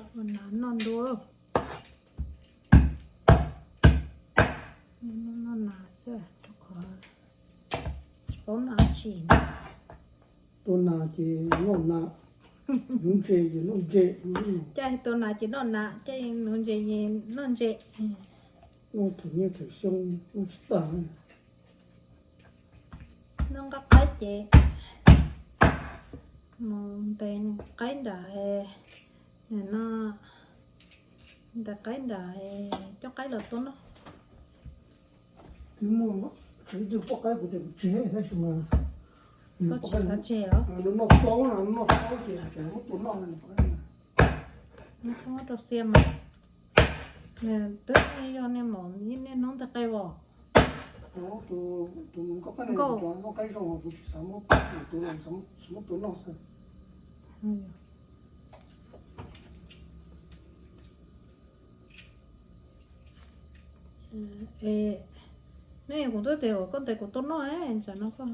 Ua nas noj ntua. Noj nas xwb rau qhov tsis paub noj dab tsi. Tua nas ces noj nas, nuv ntses ces noj ntses. Caij tua nas ces noj nas, caij nuv ntses ces noj ntses. Noj thawm niaj thawm xyoo noj tsis tag. Noj nqaij qaib ces mus ntes qaib nram, no, ntes qaib nram, coj qaib los tua noj. Twb muaj tsev twg poj qaib kuv tias kuv tseg tab sis mas koj tsis xav tseg los? Nws noj plaub, nws noj plaub ces tseem muab tua noj. Nws muab rau xiam mas, nws twb yog niaj maum niaj hnub ntes qaib os. Tus nkauj qaib zoo, kuv tsis xav muab, tus no xav muab tua noj xwb. Ne, kuv twb tias kom koj ntes kuv tua noj, tsam no koj,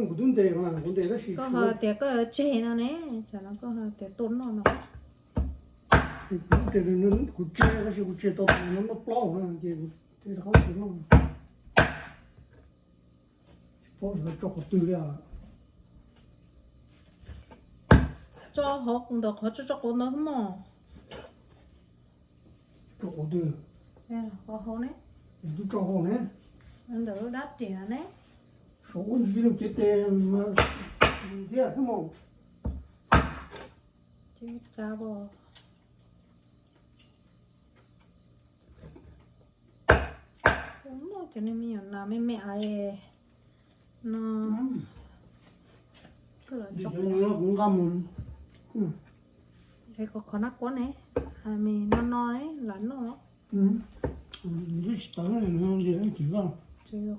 kuv twb ntes, kuv ntes tab sis koj ho tias koj tseg no ne, tsam no koj ho tias tua noj no. Kuv twb tias kuv tseg tab sis kuv tseg tau tus no noj plaub no ces kuv thiaj rov qab tua noj. Tsis paub xyov tso qhov twg li. Tso hauv ntawm qhov tso tso quav ntawd mog. Tso quav twg? Qhov hauv ne. Twb tso hauv ne. Ntawm lub dab riam ne. Saum ua ntsis lub cev tes mas ntxiab xwb mog. Ces cas muaj cov niag me nyuam nas me me no. Kuv nqa mus. Es kom qhov nab quab ne, me no no lam noj. Twb tsis tawv, tsis vaj.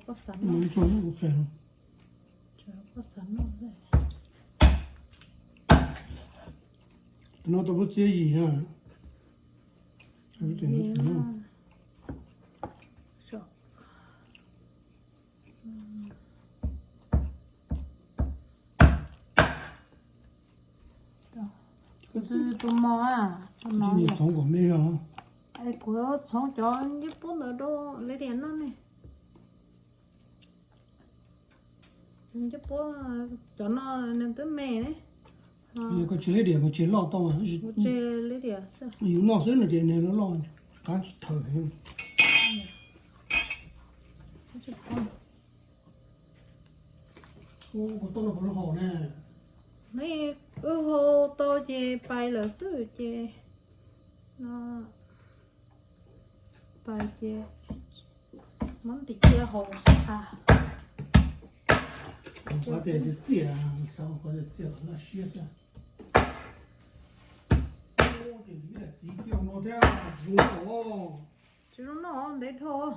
Koj xav noj. Tus no tau lub txiab yim na. Tus mos, tus no txhoov kom me os. Kuv txhoov cov ncej puab ntawd rau Lidia noj ne. Ncej puab cov no nws twb me ne. Koj tseg Lidia, koj tseg loj tau. Kuv tseg Lidia xwb. Yus noj xwb no ces nws loj loj, qab tsis thawm. Ua tau no puas haum ne? Wb hau tau ces pais lawm xwb ces no pais ces muab ntim cia haus xwb as. Qhov tias txiaj, xav qhov tias txiaj los laj siab xwb. Ces nws ib daim txiv kiag no thiab tsis zoo noj. Tsis zoo noj ntev dhau.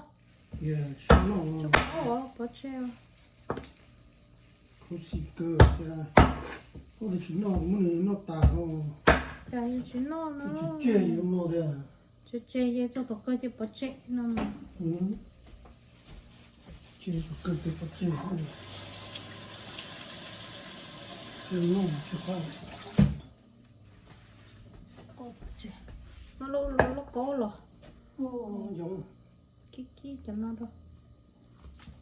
Tias tsis zoo noj. Pov tseg. Khuv xim kawg tias koj tsis noj muab nws noj tas os. Cas yus tsis noj no. Tsis tseg yus no tias. Tsis tseg ces txog tom kawg ces pov tseg no. Tseg tom kawg ces pov tseg. Tseg noj tsis qab. Muab lub, lub qaub los. Kib kib cov no rau.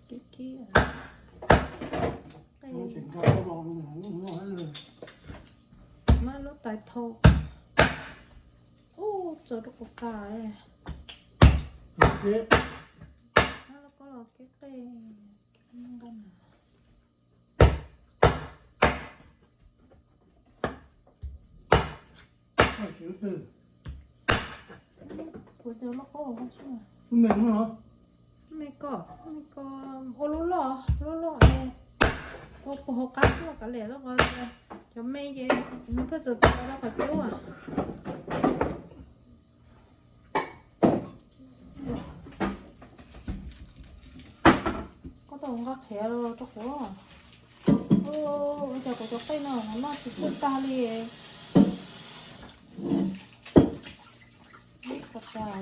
Kib kib. Muab lub tais thau. Ub, txaus rau kuv qab. Muab lub qaub los kib qej. Kuv cov loj qaub, lub me no los? Lub me ko, lub me ko, ua lub loj, lub loj es ua puag hauv qab tuaj kav liam lub qhov, cov me ces nws pheej txawm txawm rau qhov cub. Koj tau nqa qhiav los rau kuv. Ua cas kuv cov qej no noj tsis txawj tag li. Ib qho tas,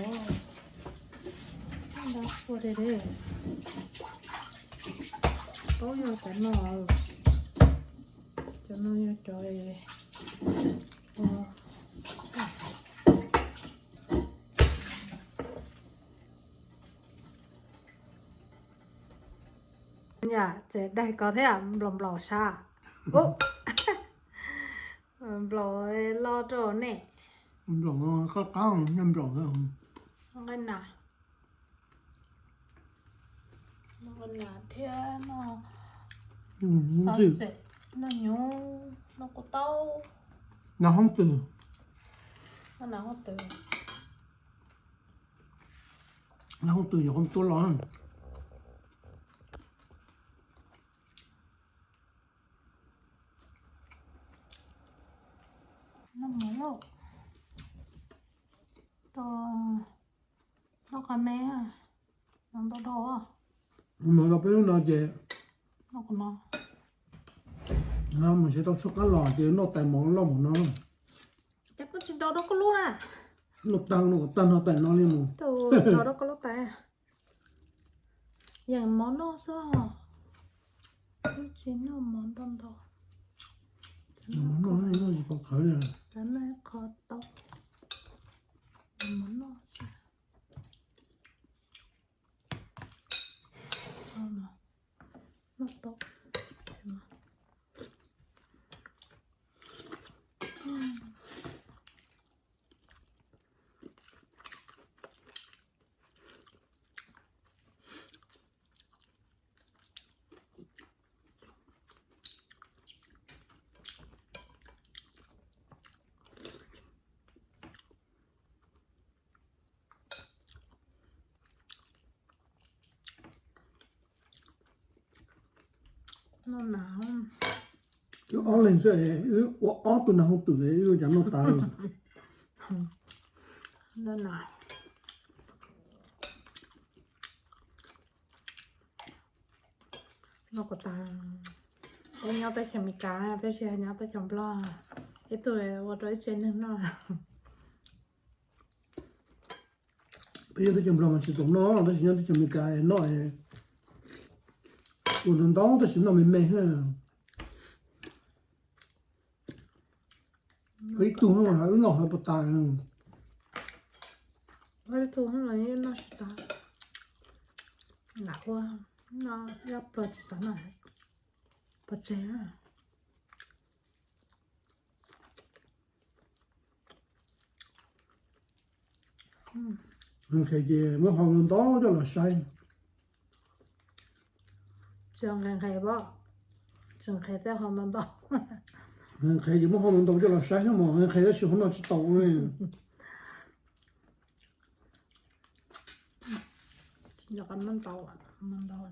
nqa txhua de de. Paub yog cov no, cov no yog cov, ua, Ces daig ko thiab nplaum nplaum sab. Nplaum lo rau nej. Nplaum qab qab nplaum. Nqaij nas, nqaij nas thiab noj xov xwm, noj hnyuv, noj kuv taub. Nas hoob twg? Nas hoob twg? Nas hoob twg nyuam qhuav tuaj los. Noj mov lauj. Tau noj qab me, noj ntau dhau. Mus rau peb lub no ces noj qab no. Mus ntshe tau tshuab qab los ces noj tais mov loj mus no. Ces koj tsis nrau rau koj lub na. Noj tag no kom tag no tais no li mus. Tus nrau rau koj lub tais. Yeem mov noj xwb os. Tsis noj mov ntau ntau. Mov noj noj tsis pom qhawv li. Xav noj ib qho tau. Mov noj xwb. Noj tau. Wb ob leeg xwb, wb ua ob tug nas hoob twm, wb ua cas noj tas li. Noj kom tas. Peb nyob teb chaws Amelikas, peb tsis nyob teb chaws Nplog. Ib tug ua rau ib tsev neeg noj. Peb nyob teb chaws Nplog mas tsis txaus noj, tab sis nyob teb chaws Amelikas noj ua ntau ntau tab sis noj me me. Ib tug no mas wb noj ho puas tas. Ib tug no noj tsis tas. Lam ua no, ib pluag tsis xav noj pov tseg. Nqhis ces muab hau ntau ntau coj los saib. Tsis nqhis nqhis pom, tsis nqhis thiaj hau ntau ntau. Nqhis ces muab hau ntau ntau coj los saib xwb mas nqhis tab sis hau noj tsis tau li. Tsis nco qab muab ntau, muab ntau.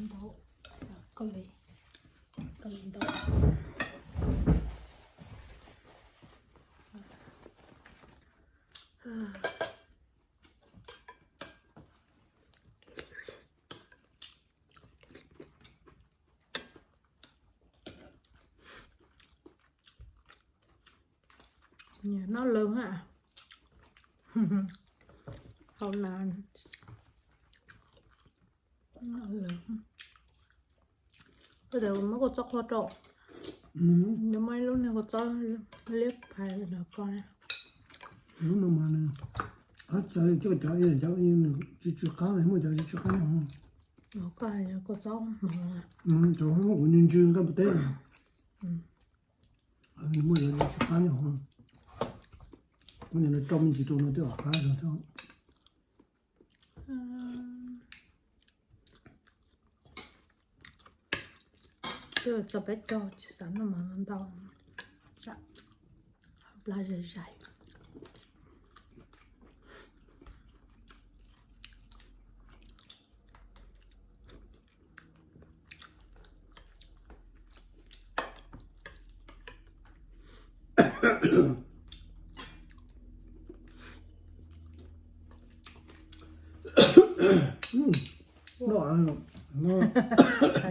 Ntau, koj li, koj li ntau. Noj lawv ha. Hau na. Noj lawv. Koj tias muab kua txob qhuav rau. Nws muaj ib lub niag kua txob liab phais ntawm ko. Lub no mas nws qab txawv li coj cov ib cov nws tsis tsw qab na, muaj cov tsis tsw qab na. Koj hais kua txob hmoov. Cov muab kuv ntsw ntsw nqaij puas teb na. Nws muaj cov tsis tsw qab na. Kuv niam no tso me ntsis rau no twb qab zog thiab. Twb tso peb caug tsis xav noj mov ntau, tsam plab zais zais.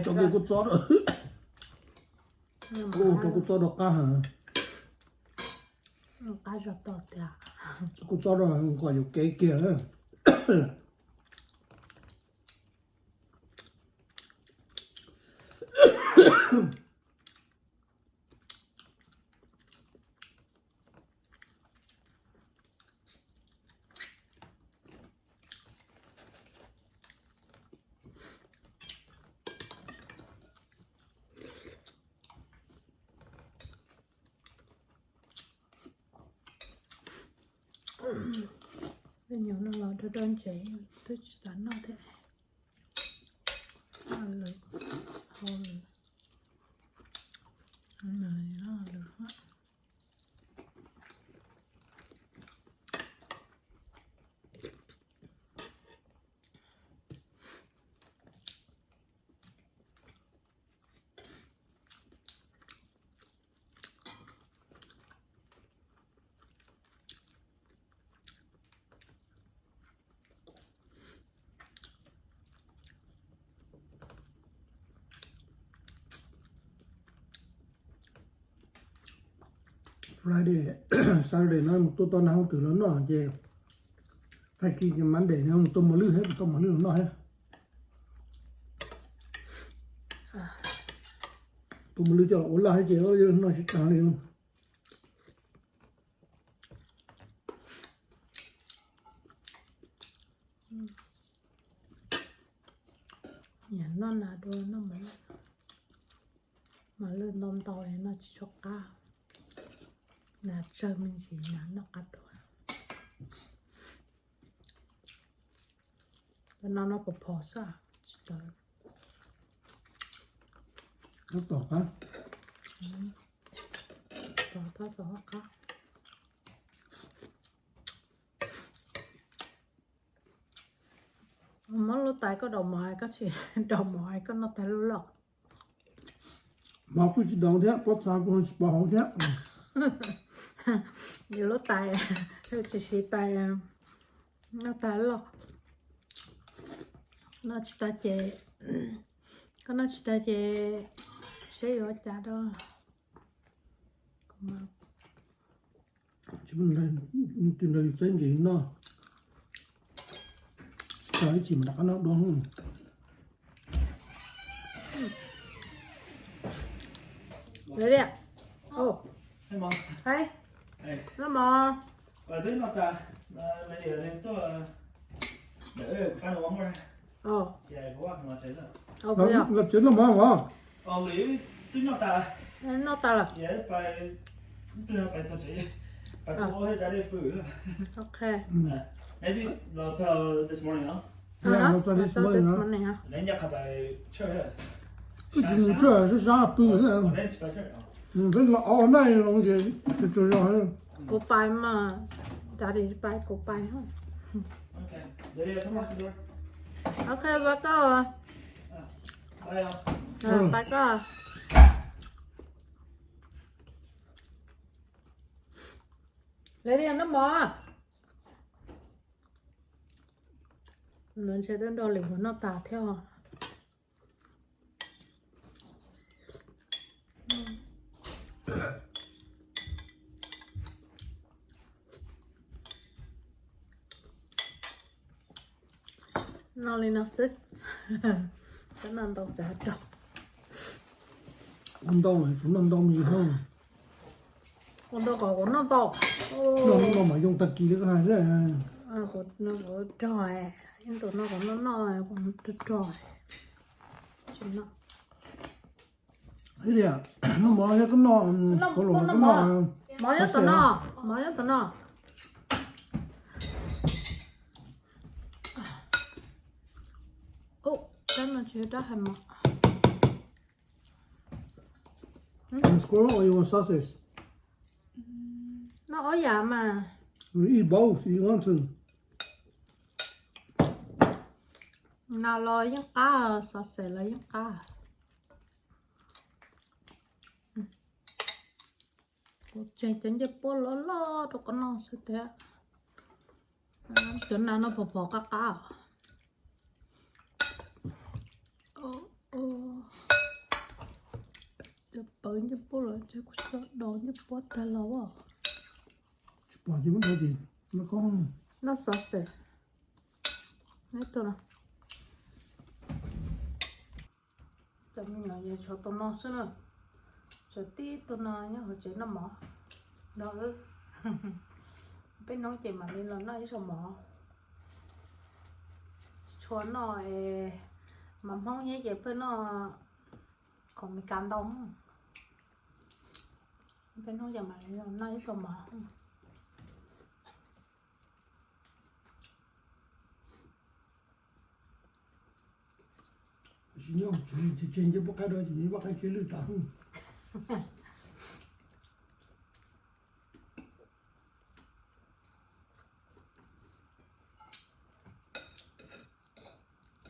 Tso kiag kua txob rau, tso kua txob rau qab heev. Qab zog tod tiag. Kua txob rau kom yuam kev kiag. Nyuam no los do do ntsev, twb tsis tas noj thiab. Lwm, hau lwm, lwm, lwm. Friday, Saturday no mus tua tau nas hauv twm los noj ces tag kis ces Monday no mus tua mos lwj thiab, tua mos lwj los noj thiab. Tua mos lwj coj ua laj thiab ces noj tsis tag li. Yam noj nas dua noj mos lwj, mos lwj ntau ntau noj tsis tshua qab, nas tsawg me ntsis nas noj qab dua. Cov no no phom phom xwb, tsis tawv. Tab tom qab. Tom tab tom qab. Muab lub tais koj daus mov, koj tsis daus mov koj noj tag lub loj. Mov kuj tsis daus thiab, pob txha kuj tsis pov hauv thiab. Yus lub tais, tsis siv tais, noj tag loj. Noj tsis tag ces, koj noj tsis tag ces seb yuav ua cas rau. Tsis muaj tus nrog yus txeeb ces yus noj. Tsis tau ib chim mas rov qab noj dua. Lawv liam. Hais, noj mov. Los tsev noj mov os. Noj tas lawm. Ok. Twb tsis mus tshuaj sab sab pw thiab. Peb los ob naj los ces tsuas tsuas zog. Kuv pais mas, daddy pais kuv pais. Ok, pais koj. Pais koj. Lawv li noj mov. Ntshe twb nrog Lis Huas noj tas thiab os. Noj li no xwb. Koj noj ntau cas rau. Ua ntau, tsuas noj ntau me ntsis. Ua ntau kom kuv noj tau. Noj no mas yoo tag kis li koj hais xwb. Kuv rog, ib ntus no kuv noj noj kuv rog rog. Ib tias noj mov thiab koj noj, kaus laum koj noj. Mov nyob tom no, mov nyob tom no. Ub, rab no tsis yog rab hais mov. You want squirrel or you want sausage? Noj ob yam mas. You eat both if you want to. Nas los yeej qab, sausage los yeej qab. Kuv tseg cov ncej puab loj loj rau koj noj xwb thiab. Cov nas no phom phom qab qab. Cov pawv ncej puab los ces kuv tsis tau daus ncej puab tag los as. Tsis pom ces muab daus ces noj koob. Noj sausage. Cov me nyuam yeej tshuav tus no xwb na. Tshuav tib tug no nyob hauv tsev noj mov nrog wb. Peb hnub ces mam li los noj ib zaug mov. Tsis tshua noj, mas Hmoob thiab ces pheej noj khoom Meskas ntau. Peb hnub ces mam li los noj ib zaug mov. Tsis nyob, tsis tseg nce pub qaib rau, tsis nce pub qaib kiag lwj tas.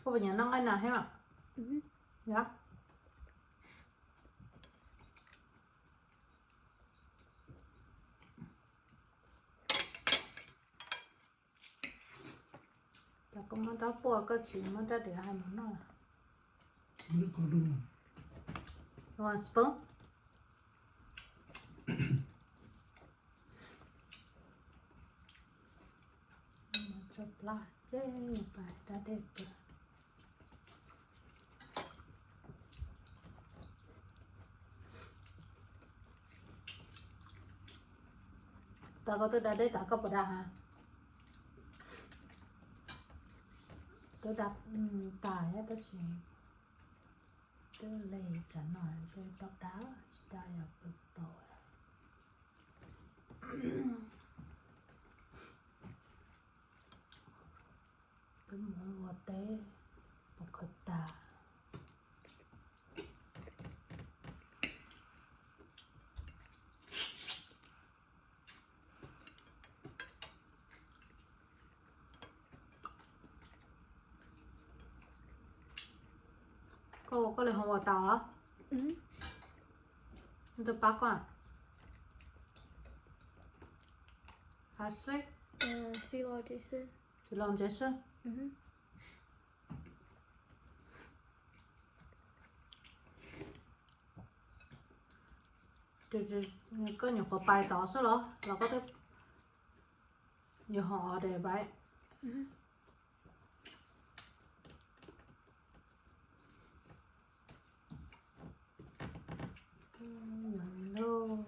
Koj puas nyiam noj nqaij nas thiab? Yog. Ces koj muab rab puaj, koj tsis muab rab diav hais mus noj. One spoon. Tso plab ces pais da dej pw. Tau koj twb da dej tas, koj puas da ha? Twb da tas thiab tab sis twb li tsam no ntshe tau da, tsis da yog pw tau. Twb mus ua teb, puas khaws tas. Koj ua koj li ho ua tau los? Twb pab koj. Hab seb. Tsis los ntsev xwb. Koj nyuam qhuav pais tod xwb los, los koj twb yuav ho order pais? Lauj,